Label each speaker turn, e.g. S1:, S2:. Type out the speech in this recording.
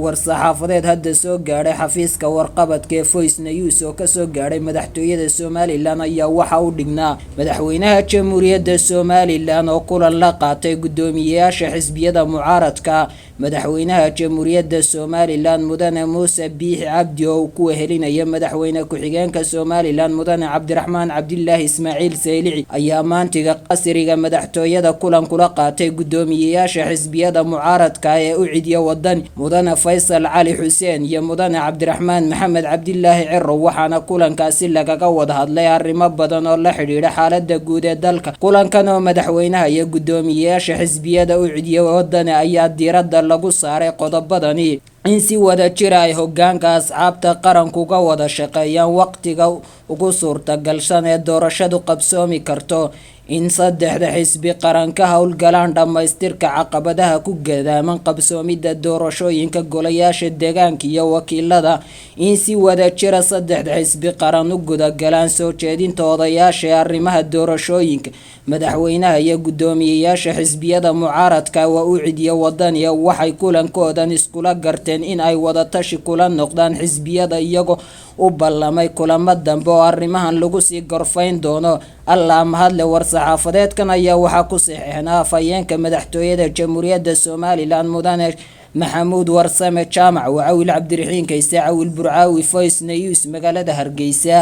S1: War-saxaafadeed hadda soo gaadhay xafiiska warqabadka ee Voice News oo kasoo gaadhay madaxtooyada Somalilan ayaa waxa uu dhignaa madaxweynaha Jamhuuriyadda Somalilan oo kulan la qaatay guddoomiyeyaasha xisbiyada mucaaradka. Madaxweynaha Jamhuuriyadda Somalilan Mudane Muuse Biixi Cabdi oo uu ku wehelinaya madaxweyne ku-xigeenka Somalilan Mudane Cabdiraxmaan Cabdilaahi Ismaaciil Saylici ayaa maantiga qasriga madaxtooyada kulan kula qaatay guddoomiyeyaasha xisbiyada mucaaradka ee u cidiya wadani Mudane Faysal Cali Xuseen iyo Mudane Cabdiraxmaan Maxamed Cabdilaahi Ciro, waxaana kulankaasi lagaga wada hadlay arrimo badan oo la xidhiidha xaaladda guud ee dalka. Kulankan oo madaxweynaha iyo guddoomiyeyaasha xisbiyada u cidiya wadani ayaa diiradda lagu saaray qodobadani: in si wada jir ah ay hoggaanka asxaabta qaranku uga wada shaqeeyaan waqtiga ugu suurtagalsan ee doorashadu qabsoomi karto, in saddexda xisbi qaran ka howlgalaan dhammaystirka caqabadaha ku gadaaman qabsoomidda doorashooyinka golayaasha deegaanka iyo wakiilada, in si wada jir ah saddexda xisbi qaran u gudagalaan soo jeedinta odayaasha ee arrimaha doorashooyinka. Madaxweynaha iyo guddoomiyeyaasha xisbiyada mucaaradka waa u cidiya wadani waxay kulankoodan iskula garteen in ay wadatashi kula noqdaan xisbiyada, iyagoo u ballamay kulamo dambe oo arrimahan lagu sii gorfayn doono. Allaa mahadle, war-saxaafadeedkan ayaa waxaa ku saxeexnaa afhayeenka madaxtooyada Jamhuuriyadda Somalilan Mudane Maxamuud Warsame Jaamac. Wacawil Cabdiraxiin Kayse, Cawil Burcaawi, Voice News, magaalada Hargeysa.